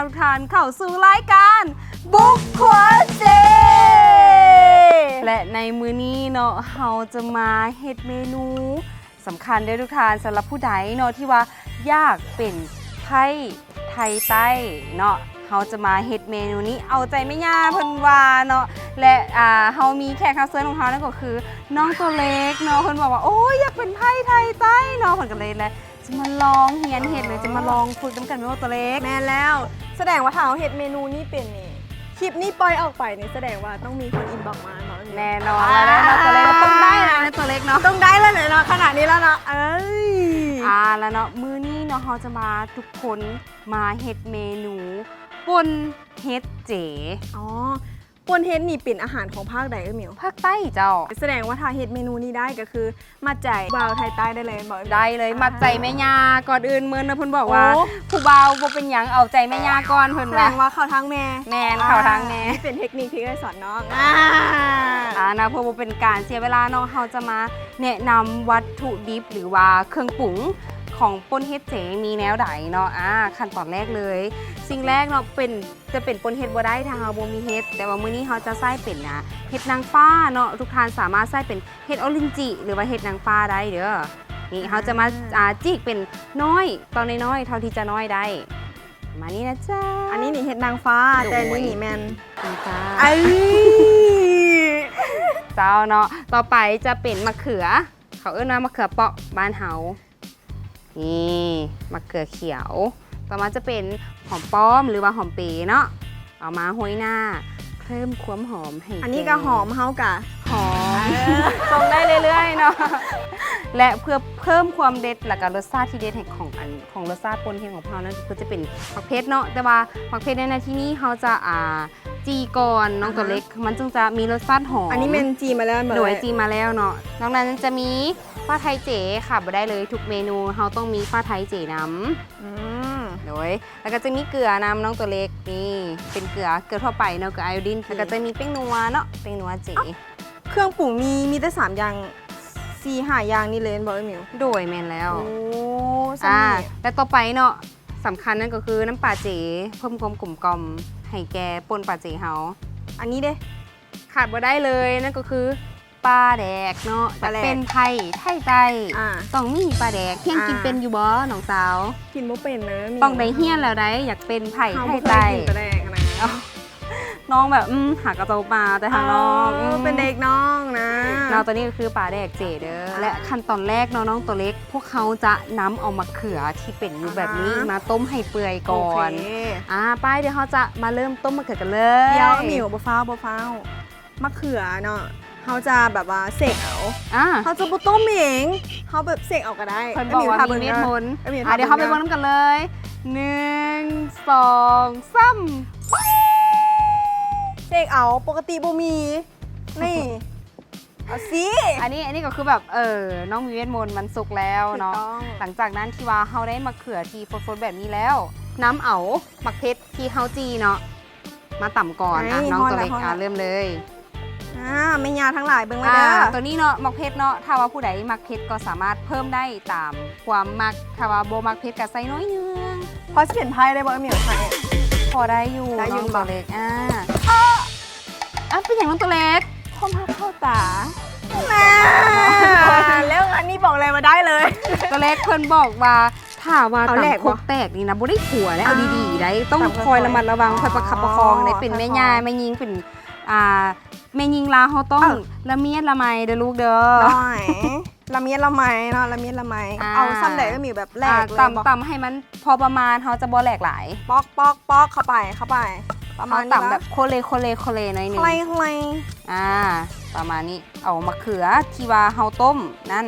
ທຸກທ່ານເຂົ້າສູ່ລາຍການບຸກຄົວເຈ ແລະ ໃນມື້ນີ້ເນາະ ເຮົາຈະມາເຮັດເມນູສຳຄັນເດີ້ທຸກທ່ານ ສຳລັບຜູ້ໃດເນາະ ທີ່ວ່າຢາກເປັນໄພ້ໄທໃຕ້ເນາະ ເຮົາຈະມາເຮັດເມນູນີ້ເອົາໃຈແມ່ຍ່າເພິ່ນວ່າເນາະ ແລະ ອ່າ ເຮົາມີແຂກຮັບເຊີນຂອງເຮົາ ນັ້ນກໍຄືນ້ອງຕົວເລັກເນາະ ເພິ່ນບອກວ່າ ໂອ້ຍ ຢາກເປັນໄພ້ໄທໃຕ້ເນາະ ເພິ່ນກໍເລີຍແຫຼະ ຈະມາລອງຮຽນເຮັດ ຫຼື ຈະມາລອງຝຶກນຳກັນແມ່ນບໍ່ ຕົວເລັກ? ແມ່ນແລ້ວ ສະແດງວ່າຖ້າເຮົາເຮັດເມນູນີ້ເປັນນີ້ ຄລິບນີ້ປ່ອຍອອກໄປນີ້ ສະແດງວ່າຕ້ອງມີຄົນອິນບັອກມາເນາະ. ແນ່ນອນແລ້ວເນາະ ຕົວເລັກ ຕ້ອງໄດ້ແລ້ວແຫຼະເນາະ ຂະໜາດນີ້ແລ້ວເນາະ ຕ້ອງໄດ້ແລ້ວແຫຼະເນາະ ຂະໜາດນີ້ແລ້ວເນາະ ເອີຍ ອ່າ ແລ້ວເນາະ ມື້ນີ້ເນາະ ເຮົາຈະມາ ທຸກຄົນມາເຮັດເມນູປົ່ນເຫັດເຈ. ອໍ ປົ່ນເຫັດນີ້ເປັນອາຫານຂອງພາກໃດເອີຍມິວ? ພາກໃຕ້ເຈົ້າ. ສະແດງວ່າຖ້າເຮັດເມນູນີ້ໄດ້ກໍຄື ມັດໃຈບ່າວໄທໃຕ້ໄດ້ເລີຍແມ່ນບໍ່? ໄດ້ເລີຍ ອ່າ ມັດໃຈແມ່ຍ່າ. ກ່ອນອື່ນເມີນນະ ເພິ່ນບອກວ່າ ໂອ້ ຜູ້ບ່າວບໍ່ເປັນຫຍັງ ເອົາໃຈແມ່ຍ່າກ່ອນ ເພິ່ນວ່າ. ສະແດງວ່າເຂົ້າທາງແມ່. ແມ່ນ ອ່າ ເຂົ້າທາງແມ່. ນີ້ເປັນເທັກນິກທີ່ເອື້ອຍສອນນ້ອງ. ອ່າ ອ່າ ນະ ເພື່ອບໍ່ເປັນການເສຍເວລາເນາະ ເຮົາຈະມາແນະນຳວັດຖຸດິບ ຫຼືວ່າເຄື່ອງປຸງຂອງປົ່ນເຫັດເຈມີແນວໃດເນາະ. ອ່າ ຂັ້ນຕອນແລກເລີຍ ສິ່ງແລກເນາະ ເປັນ ຈະເປັນປົ່ນເຫັດບໍ່ໄດ້ ຖ້າເຮົາບໍ່ມີເຫັດ ແຕ່ວ່າມື້ນີ້ເຮົາຈະໃຊ້ເປັນ ອ່າ ເຫັດນາງຟ້າເນາະ ທຸກທ່ານສາມາດໃຊ້ເປັນເຫັດອໍລິນຈິ ຫຼືວ່າເຫັດນາງຟ້າໄດ້ເດີ້. ນີ້ ອ່າ ເຮົາຈະມາ ອ່າ ຈີກເປັນນ້ອຍ ຕອນນ້ອຍໆ ເທົ່າທີ່ຈະນ້ອຍໄດ້ ປະມານນີ້ນະເຈົ້າ. ອັນນີ້ນີ້ເຫັດນາງຟ້າ ໂດຍ ແຕ່ອັນນີ້ນີ້ແມ່ນນາງຟ້າ ເອີຍ ເຈົ້າເນາະ. ຕໍ່ໄປຈະເປັນມະເຂືອ ເຂົາເອີ້ນວ່າມະເຂືອເປາະບ້ານເຮົາ. ນີ້ ມະເຂືອຂຽວ. ຕໍ່ມາຈະເປັນຫອມປ້ອມ ຫຼືວ່າຫອມເປເນາະ ເອົາມາໂຮຍໜ້າ ເພີ່ມຄວາມຫອມໃຫ້ ອັນນີ້ກໍຫອມ ເຮົາກະຫອມ ເອີ ສົ່ງໄດ້ເລື້ອຍໆເນາະ ແລະ ເພື່ອເພີ່ມຄວາມເດັດ ແລ້ວກໍລົດຊາດທີ່ເດັດໃຫ້ຂອງອັນ ຂອງລົດຊາດປົ່ນເຫັດຂອງພວກເຮົານັ້ນ ກໍຄືຈະເປັນໝາກເຜັດເນາະ. ແຕ່ວ່າໝາກເຜັດໃນ ໃນທີ່ນີ້ເຮົາຈະ ອ່າ ຈີ່ກ່ອນນ້ອງ ອ່າຮະ ຕົວເລັກ ມັນຈຶ່ງຈະມີລົດຊາດຫອມ. ອັນນີ້ແມ່ນຈີ່ມາແລ້ວແມ່ນບໍ່? ໂດຍ ເອື້ອຍ ຈີ່ມາແລ້ວເນາະ. ນອກນັ້ນຈະມີຟ້າໄທເຈ ຂາດບໍ່ໄດ້ເລີຍ ທຸກເມນູເຮົາຕ້ອງມີຟ້າໄທເຈນຳ. ອືມ ໂດຍ ແລ້ວກໍຈະມີເກືອນຳນ້ອງຕົວເລັກ. ນີ້ເປັນເກືອ ເກືອທົ່ວໄປເນາະ ເກືອໄອໂອດິນ. ແລ້ວກໍຈະມີແປ້ງນົວເນາະ ແປ້ງນົວເຈ. ເອົ້າ ເຄື່ອງປຸງມີ ມີແຕ່ສາມຢ່າງ ສີ່ຫ້າຢ່າງນີ້ເລີຍແມ່ນບໍ່ເອື້ອຍມິວ? ໂດຍ ແມ່ນແລ້ວ. ໂອ້ ສ່ຳນີ້ ອ່າ ແລະ ຕໍ່ໄປເນາະ ສຳຄັນນັ້ນກໍຄືນ້ຳປາເຈ ເພີ່ມຄວາມກົມກ່ອມໃຫ້ແກ່ປົ່ນປາເຈເຮົາ. ອັນນີ້ເດ້? ຂາດບໍ່ໄດ້ເລີຍ ນັ້ນກໍຄືປາແດກເນາະ. ປາແດກ ເປັນໄພ້ໄທໃຕ້ ອ່າ ຕ້ອງມີປາແດກ. ຮຽນກິນ ອ່າ ເປັນຢູ່ບໍ່ນ້ອງສາວ? ກິນບໍ່ເປັນເລີຍ. ຕ້ອງໄດ້ຮຽນແລ້ວໃດ໋ ຢາກເປັນໄພ້ໄທໃຕ້. ເຮົາບໍ່ເຄີຍກິນປາແດກນະ. ເອົ້າ ນ້ອງແບບ ອືມ ຫາກະເຈົ້າມາແຕ່ທາງນອກ ເອີ ເປັນເດັກນ້ອງນະເນາະ. ຕົວນີ້ກໍຄືປາແດກເຈເດີ້. ອ່າ ແລະ ຂັ້ນຕອນແລກເນາະ ນ້ອງຕົວເລັກ ພວກເຮົາຈະນຳເອົາໝາກເຂືອທີ່ເປັນຢູ່ແບບນີ້ ອ່າຮະ ມາຕົ້ມໃຫ້ເປື່ອຍກ່ອນ. ໂອເຄ ອ່າ ໄປ ດຽວເຮົາຈະມາເລີ່ມຕົ້ມໝາກເຂືອກັນເລີຍ. ດຽວ ໝິວ ບໍ່ຟ້າວ ບໍ່ຟ້າວ. ໝາກເຂືອເນາະ ເຮົາຈະແບບວ່າເສກເອົາ. ອ່າ ເຮົາຈະບໍ່ຕົ້ມເອງ ເຮົາແບບເສກເອົາກໍໄດ້. ເພິ່ນບອກວ່າມີເວດມົນ. ເອີ ດຽວເຮົາໄປເບິ່ງນຳກັນເລີຍ. ໜຶ່ງ ສອງ ສາມ ເສກເອົາ ປົກກະຕິບໍ່ມີ. ນີ້ ເອົາຊິ ອັນນີ້ ອັນນີ້ກໍຄືແບບ ເອີ ນ້ອງມີເວດມົນ ມັນສຸກແລ້ວເນາະ. ຖືກຕ້ອງ. ຫຼັງຈາກນັ້ນທີ່ວ່າເຮົາໄດ້ໝາກເຂືອທີ່ຟົດໆແບບນີ້ແລ້ວ ນຳເອົາໝາກເຜັດທີ່ເຮົາຈີ່ເນາະ ມາຕຳກ່ອນ. ອ່ະ ນ້ອງຕົວເລັກ ອ່ະ ເລີ່ມເລີຍ. ອ່າ ແມ່ຍ່າທັງຫຼາຍເບິ່ງໄວ້ເດີ້. ອ່າ ຕົວນີ້ເນາະ ໝາກເຜັດເນາະ ຖ້າວ່າຜູ້ໃດມັກເຜັດກໍສາມາດເພີ່ມໄດ້ຕາມຄວາມມັກ ຖ້າວ່າບໍ່ມັກເຜັດກໍໃສ່ໜ້ອຍໜຶ່ງ. ພໍຊິເປັນໄພ້ໄດ້ບໍ່ ເອີ ມີໄພ້? ພໍໄດ້ຢູ່ ໄດ້ຢູ່ ນ້ອງຕົວເລັກ. ອ່າ ເອົ້າ ເປັນຫຍັງນ້ອງຕົວເລັກ? ຄວາມຮັກເຂົ້າຕາ. ແນ່ ເລື່ອງອັນນີ້ບອກເລີຍວ່າໄດ້ເລີຍ. ຕົວເລັກເພິ່ນບອກວ່າ ຖ້າວ່າຕຳຄົກແຕກນີ້ນະ ບໍ່ໄດ້ຜົວແລ້ວ ເອົາດີໆໄດ໋ ຕ້ອງຄອຍລະມັດລະວັງ ຄ່ອຍປະຄັບປະຄອງໄດ໋. ເປັນແມ່ຍ່າແມ່ຍິງ ເປັນ ອ່າ ແມ່ຍິງລາວ ເຮົາຕ້ອງລະມຽດລະໄມເດີ້ລູກເດີ້. ລະມຽດລະໄມເນາະ ລະມຽດລະໄມ. ອ່າ ເອົາສ່ຳໃດກໍມີ ແບບແຫຼກເລີຍບໍ່? ຕຳ ຕຳໃຫ້ມັນພໍປະມານ ເຮົາຈະບໍ່ແຫຼກຫຼາຍ. ປອກ ປອກ ປອກ ເຂົ້າໄປ ເຂົ້າໄປ ປະມານນີ້. ເຮົາຕຳແບບໂຄເລ ໂຄເລ ໂຄເລໜ້ອຍໜຶ່ງ. ຄ່ອຍໆ ອ່າ ປະມານນີ້. ເອົາໝາກເຂືອທີ່ວ່າເຮົາຕົ້ມນັ້ນ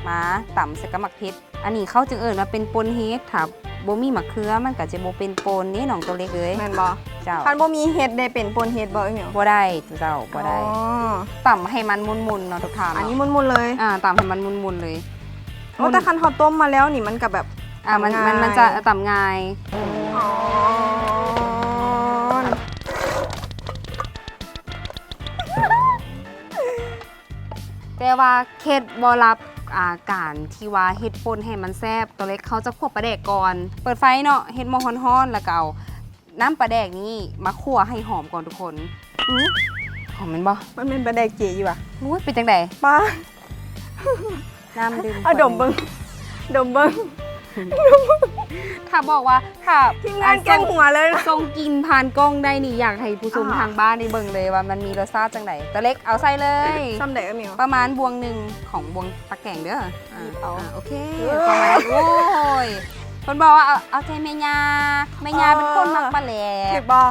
ມາຕຳໃສ່ກັບໝາກເຜັດ. ອັນນີ້ເຂົາຈຶ່ງເອີ້ນວ່າເປັນປົ່ນເຫັດ. ຖ້າບໍ່ມີໝາກເຂືອ ມັນກໍຈະບໍ່ເປັນປົ່ນເດ້ນ້ອງຕົວເລັກເອີຍ. ແມ່ນບໍ່? ເຈົ້າ. ຄັນບໍ່ມີເຫັດໄດ້ເປັນປົ່ນເຫັດບໍ່ ເອີຍ? ບໍ່ໄດ້ເຈົ້າ ບໍ່ໄດ້. ອໍ ຕຳໃຫ້ມັນໝຸ່ນໆເນາະທຸກທ່ານເນາະ. ອັນນີ້ໝຸ່ນໆເລີຍ. ອ່າ ຕຳໃຫ້ມັນໝຸ່ນໆເລີຍ. ໂອ້ ແຕ່ຄັນເຮົາຕົ້ມມາແລ້ວນີ້ ມັນກໍແບບ ອ່າ ມັນ ຕຳງ່າຍ ມັນ ມັນຈະຕຳງ່າຍ. ອໍ ແຕ່ວ່າເຄັດລັບ ອ່າ ການທີ່ວ່າເຮັດປົ່ນໃຫ້ມັນແຊບ ຕົວເລັກເຮົາຈະຂົ້ວປາແດກກ່ອນ. ເປີດໄຟເນາະ ເຮັດໝໍ້ຮ້ອນໆ ແລ້ວກໍເອົາ ນ້ຳປາແດກນີ້ມາຂົ້ວໃຫ້ຫອມກ່ອນທຸກຄົນ. ຫືມ ຫອມແມ່ນບໍ່? ມັນແມ່ນປາແດກເຈຢູ່ຫວາ? ໂອ້ຍ ເປັນຈັ່ງໃດ? ປາ ນ້ຳດື່ມ ເອົາດົມເບິ່ງ ດົມເບິ່ງ ຖ້າບອກວ່າ ຖ້າທີມງານແກ້ງຫົວເລີຍ ສົ່ງກິ່ນຜ່ານກ້ອງໄດ້ນີ້ ຢາກໃຫ້ຜູ້ຊົມທາງບ້ານໄດ້ເບິ່ງເລີຍວ່າມັນມີລົດຊາດຈັ່ງໃດ. ຕາເລັກ ເອົາໃສ່ເລີຍ. ສ່ຳໃດ ເອີ ມິວ? ປະມານບ່ວງໜຶ່ງຂອງບ່ວງຕັກແກງເດີ້. ອ່າ ໂອເຄ ປະມານ ໂອ້ຍ ເພິ່ນບອກວ່າເອົາ ເອົາໃຈແມ່ຍ່າ ແມ່ຍ່າເປັນຄົນມັກປາແຫຼກ ຖືກບໍ່?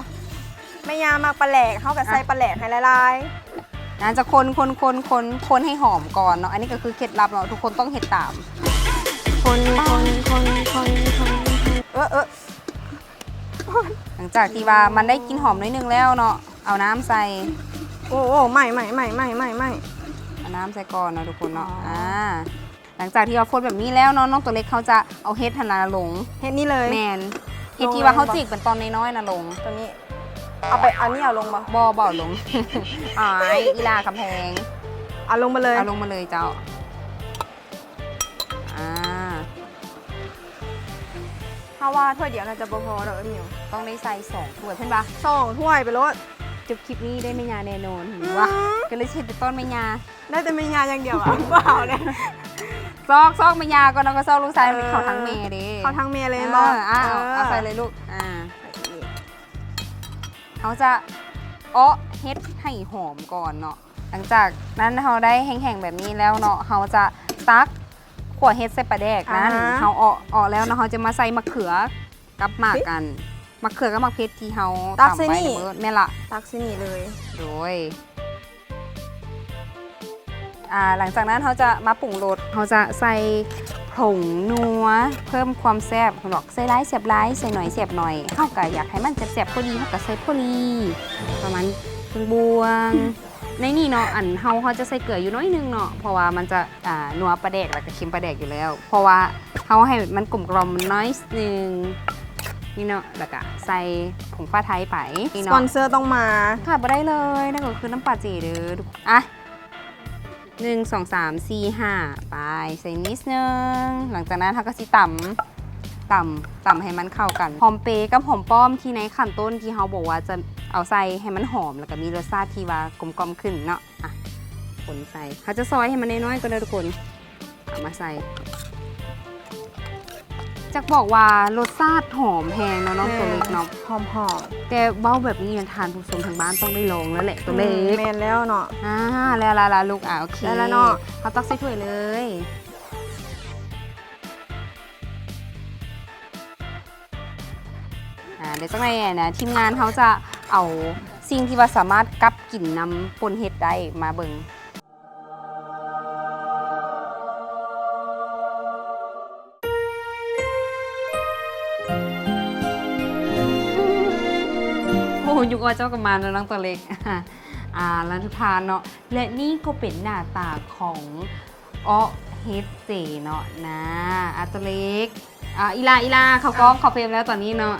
ແມ່ຍ່າມັກປາແຫຼກ ເຮົາກໍໃສ່ປາແຫຼກໃຫ້ຫຼາຍໆ. ນາງຈະຄົນ ຄົນ ຄົນ ຄົນ ຄົນໃຫ້ຫອມກ່ອນເນາະ. ອັນນີ້ກໍຄືເຄັດລັບເນາະ ທຸກຄົນຕ້ອງເຮັດຕາມ. ຄົນ ຄົນ ຄົນ ຄົນ ຄົນ ເອີ ເອີ ຫຼັງຈາກທີ່ວ່າມັນໄດ້ກິ່ນຫອມໜ້ອຍໜຶ່ງແລ້ວເນາະ ເອົານ້ຳໃສ່. ໂອ້ ໂອ້ ໄໝ້ ໄໝ້ ໄໝ້ ໄໝ້ ໄໝ້ ເອົານ້ຳໃສ່ກ່ອນເນາະທຸກຄົນເນາະ. ອາ ຫຼັງຈາກທີ່ວ່າຄົນແບບນີ້ແລ້ວເນາະ ນ້ອງຕົວເລັກເຂົາຈະເອົາເຫັດຫັ້ນນະລົງ. ເຫັດນີ້ເລີຍ? ແມ່ນ. ລົງເລີຍ ເຫັດທີ່ວ່າເຮົາຈີກເປັນຕອນນ້ອຍໆນະລົງ. ຕົວນີ້ ເອົາໄປ ອັນນີ້ເອົາລົງບໍ່? ບໍ່ ບໍ່ເອົາລົງ. ອາຍ ອີ່ຫຼ້າຄຳແພງ ເອົາລົງມາເລີຍ. ເອົາລົງມາເລີຍເຈົ້າ. ອາ ເຮົາວ່າຖ້ວຍດຽວໜ້າຈະບໍ່ພໍດອກ ເອີ ມິວ ຕ້ອງໄດ້ໃສ່ສອງຖ້ວຍ ເພິ່ນວ່າສອງຖ້ວຍໄປໂລດ. ຈົບຄລິບນີ້ໄດ້ແມ່ຍ່າແນ່ນອນ ຫື ຫວາ ກໍເລີຍຊິເຮັດເປັນຕອນແມ່ຍ່າ. ໄດ້ແຕ່ແມ່ຍ່າຢ່າງດຽວອະ ບໍ່ເອົາເດ້. ຊອກ ຊອກແມ່ຍ່າກ່ອນ ແລ້ວກໍຊອກລູກຊາຍ. ເອີ ເຂົ້າທາງແມ່ເດ້ ເຂົ້າທາງແມ່ເລີຍແມ່ນບໍ່? ເອີ ເອົາ ເອີ ເອົາໃສ່ເລີຍລູກ. ອາ ເຮົາຈະເອາະເຫັດໃຫ້ຫອມກ່ອນເນາະ. ຫຼັງຈາກນັ້ນເຮົາໄດ້ແຫ້ງໆແບບນີ້ແລ້ວເນາະ ເຮົາຈະຕັກ ຂົ້ວເຫັດໃສ່ປາແດກນັ້ນ. ອາຮະ ເຮົາເອາະ ເອາະແລ້ວເນາະ ເຮົາຈະມາໃສ່ໝາກເຂືອກັບໝາກ ເອີ ອັນ ໝາກເຂືອກັບໝາກເຜັດທີ່ເຮົາ ຕັກໃສ່ນີ້ ຕຳໄວ້ເບີດ. ແມ່ນລະ ຕັກໃສ່ນີ້ເລີຍ. ໂດຍ ອາ ຫຼັງຈາກນັ້ນເຮົາຈະມາປຸງລົດ ເຮົາຈະໃສ່ຜົງນົວເພີ່ມຄວາມແຊບ. ເພິ່ນບອກໃສ່ຫຼາຍແຊບຫຼາຍ ໃສ່ໜ້ອຍແຊບໜ້ອຍ ເຮົາກໍຢາກໃຫ້ມັນແຊບໆພໍດີ ເຮົາກໍໃສ່ພໍດີ ປະມານເຄິ່ງບ່ວງ. ໃນນີ້ເນາະ ອັນເຮົາ ເຮົາຈະໃສ່ເກືອຢູ່ໜ້ອຍໜຶ່ງເນາະ ເພາະວ່າມັນຈະ ອ່າ ນົວປາແດກ ແລ້ວກໍເຄັມປາແດກຢູ່ແລ້ວ ເພາະວ່າເຮົາໃຫ້ມັນກົມກ່ອມໜ້ອຍໜຶ່ງນີ້ເນາະ ແລ້ວກໍໃສ່ຜົງຟ້າໄທໄປນີ້ເນາະ. ສະປອນເຊີຕ້ອງມາ ຂາດບໍ່ໄດ້ເລີຍ ນັ້ນກໍຄືນ້ຳປາເຈເດີ້. ອ່ະ ໜຶ່ງ ສອງ ສາມ ສີ່ ຫ້າ ໄປ ໃສ່ນິດໜຶ່ງ. ຫຼັງຈາກນັ້ນເຮົາກໍຊິຕຳ ຕຳ ຕຳໃຫ້ມັນເຂົ້າກັນ. ຫອມເປກັບຫອມປ້ອມທີ່ໃນຂັ້ນຕົ້ນທີ່ເຮົາບອກວ່າຈະເອົາໃສ່ໃຫ້ມັນຫອມ ແລ້ວກໍມີລົດຊາດທີ່ວ່າກົມກ່ອມຂຶ້ນເນາະ. ອ່ະ ຄົນໃສ່ ເຮົາຈະຊອຍໃຫ້ມັນນ້ອຍໆກ່ອນເດີ້ທຸກຄົນ ເອົາມາໃສ່. ຈັກບອກວ່າລົດຊາດຫອມແຮງເນາະ ນ້ອງ ແມ່ນ ຕົວເລັກເນາະ ຫອມໆ. ແຕ່ເວົ້າແບບນີ້ ທ່ານຜູ້ຊົມທາງບ້ານຕ້ອງໄດ້ລອງແລ້ວແຫຼະ ຕົວເລັກ. ອືມ ແມ່ນແລ້ວເນາະ. ອ່າ ແລ້ວລະ ລະລູກ. ອ່າ ໂອເຄ ໄດ້ລະເນາະ ເຮົາຕັກໃສ່ຖ້ວຍເລີຍ. ອ່າ ດຽວຈັ່ງໃດນະ ທີມງານເຮົາຈະເອົາສິ່ງທີ່ວ່າສາມາດກັບກິນນຳປົ່ນເຫັດໄດ້ມາເບິ່ງ. ໂອ້ ຍຸກອອເຈົ້າກໍມາເນາະ ນ້ອງຕົວເລັກ. ອ່າ ລະທຸກທ່ານເນາະ ແລະນີ້ກໍເປັນໜ້າຕາຂອງ ເອາະເຫັດເຈເນາະນາ ອາໂຕເລັກ ອາ ອີ່ຫຼ້າ ອີ່ຫຼ້າ ເຂົ້າກ້ອງ ເຂົ້າເຟຣມແລ້ວຕອນນີ້ເນາະ.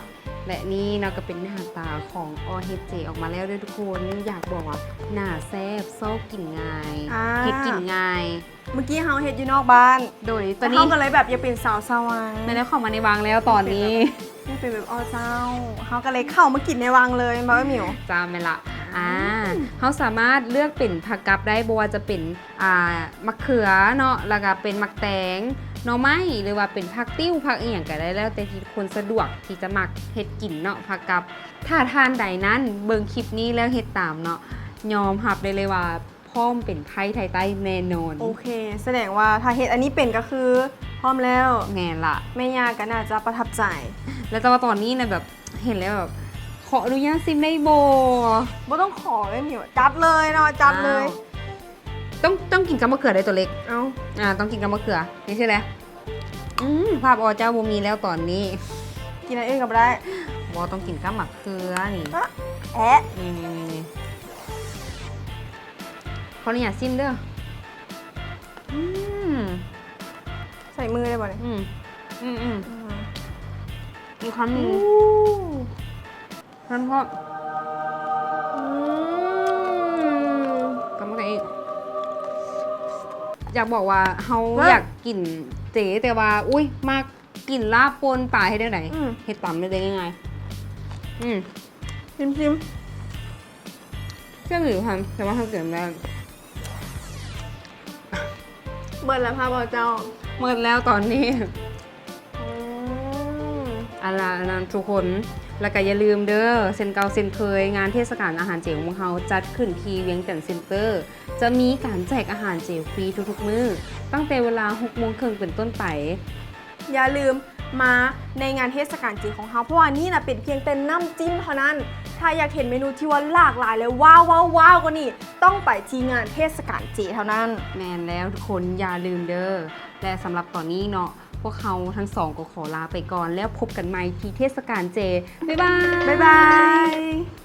ແລະນີ້ເນາະ ກໍເປັນໜ້າຕາຂອງເອາະເຫັດເຈອອກມາແລ້ວເດີ້ທຸກຄົນ. ຢາກບອກວ່າໜ້າແຊບ ຊອບກິນງ່າຍ ອ່າ ເຮັດກິນງ່າຍ. ເມື່ອກີ້ເຮົາເຮັດຢູ່ນອກບ້ານ ໂດຍຕອນນີ້ເຮົາກໍເລີຍແບບຢາກເປັນສາວສະຫວ່າງ ແມ່ນແລ້ວ ເຂົ້າມາໃນວັງແລ້ວຕອນນີ້ ຢາກເປັນແບບ ເປັນແບບ ອໍ ເຈົ້າ ເຮົາກໍເລີຍເຂົ້າມາກິນໃນວັງເລີຍ ແມ່ນບໍ່ ເອີ ມິວ? ເຈົ້າ ແມ່ນລະ. ອ່າ ອືມ ເຮົາສາມາດເລືອກເປັນຜັກກັບໄດ້ ບໍ່ວ່າຈະເປັນ ອ່າ ໝາກເຂືອເນາະ ແລ້ວກໍເປັນໝາກແຕງ ໜໍ່ໄມ້ ຫຼືວ່າເປັນຜັກຕິ້ວ ຜັກອີ່ຫຍັງກໍໄດ້ ແລ້ວແຕ່ທີ່ຄົນສະດວກທີ່ຈະມັກເຮັດກິນເນາະ ຜັກກັບ. ຖ້າທ່ານໃດນັ້ນເບິ່ງຄລິບນີ້ແລ້ວເຮັດຕາມເນາະ ຍອມຮັບໄດ້ເລີຍວ່າ ພ້ອມເປັນໄພ້ໄທໃຕ້ແນ່ນອນ. ໂອເຄ ສະແດງວ່າຖ້າເຮັດອັນນີ້ເປັນກໍຄືພ້ອມແລ້ວ. ແມ່ນລະ ແມ່ຍ່າກໍໜ້າຈະປະທັບໃຈ. ແລ້ວແຕ່ວ່າຕອນນີ້ນະ ແບບເຫັນແລ້ວແບບ ຂໍອະນຸຍາດຊີມໄດ້ບໍ່? ບໍ່ຕ້ອງຂໍເລີຍ ມິວ ຈັດເລີຍເນາະ ຈັດເລີຍ. ອ້າວ ຕ້ອງ ຕ້ອງກິນກັບມະເຂືອໄດ໋ ຕົວເລັກ. ເອົ້າ ອ່າ ຕ້ອງກິນກັບມະເຂືອ ນີ້ຊື່ແຫຼະ. ອືມ ພາບອໍເຈົ້າບໍ່ມີແລ້ວຕອນນີ້ ກິນອັນອື່ນກໍບໍ່ໄດ້. ບໍ່ ຕ້ອງກິນກັບໝາກເຂືອນີ້. ອະ ແອະ ນີ້ໆໆ ຂໍອະນຸຍາດຊີມເດີ້. ອືມ ໃສ່ມືໄດ້ບໍ່ນີ້? ອືມ ອືມໆ ອືມ ອີກຄຳໜຶ່ງ. ໂອ້ ຮ້ອນໆ. ອືມ ກຳມະກະອີກ ຢາກບອກວ່າເຮົາຢາກກິນເຈ ແຕ່ວ່າ ອຸ້ຍ ມັກກິນລາບປົ່ນປາ ເຮັດແນວໃດ? ອືມ ເຮັດຕຳໄດ້ເລີຍ ງ່າຍໆ. ອືມ ຊິມໆ ເຈົ້າຢູ່ຫັ້ນ ແຕ່ວ່າເຮົາກິນໄດ້ ເບິດແລ້ວພະບໍ່ເຈົ້າ? ເບິດແລ້ວຕອນນີ້. ອືມ ເອົາລະ ອັນນັ້ນທຸກຄົນ ແລ້ວກໍຢ່າລືມເດີ ເຊັ່ນເກົ່າເຊັ່ນເຄີຍ ງານເທດສະການອາຫານເຈຂອງພວກເຮົາຈັດຂຶ້ນທີ່ວຽງຈັນເຊັນເຕີ ຈະມີການແຈກອາຫານເຈຟຣີທຸກໆມື້ ຕັ້ງແຕ່ເວລາຫົກໂມງເຄິ່ງເປັນຕົ້ນໄປ. ຢ່າລືມມາໃນງານເທດສະການເຈຂອງເຮົາ ເພາະວ່ານີ້ນະເປັນພຽງແຕ່ນ້ຳຈິ້ມເທົ່ານັ້ນ. ຖ້າຢາກເຫັນເມນູທີ່ວ່າຫຼາກຫຼາຍ ແລະ ວ້າວໆໆ ກວ່ານີ້ ຕ້ອງໄປທີ່ງານເທດສະການເຈເທົ່ານັ້ນ. ແມ່ນແລ້ວທຸກຄົນ ຢ່າລືມເດີ. ແລະ ສຳລັບຕອນນີ້ເນາະ ພວກເຮົາທັງສອງກໍຂໍລາໄປກ່ອນ ແລ້ວພົບກັນໃໝ່ທີ່ເທດສະການເຈ. ບາຍບາຍ ບາຍບາຍ.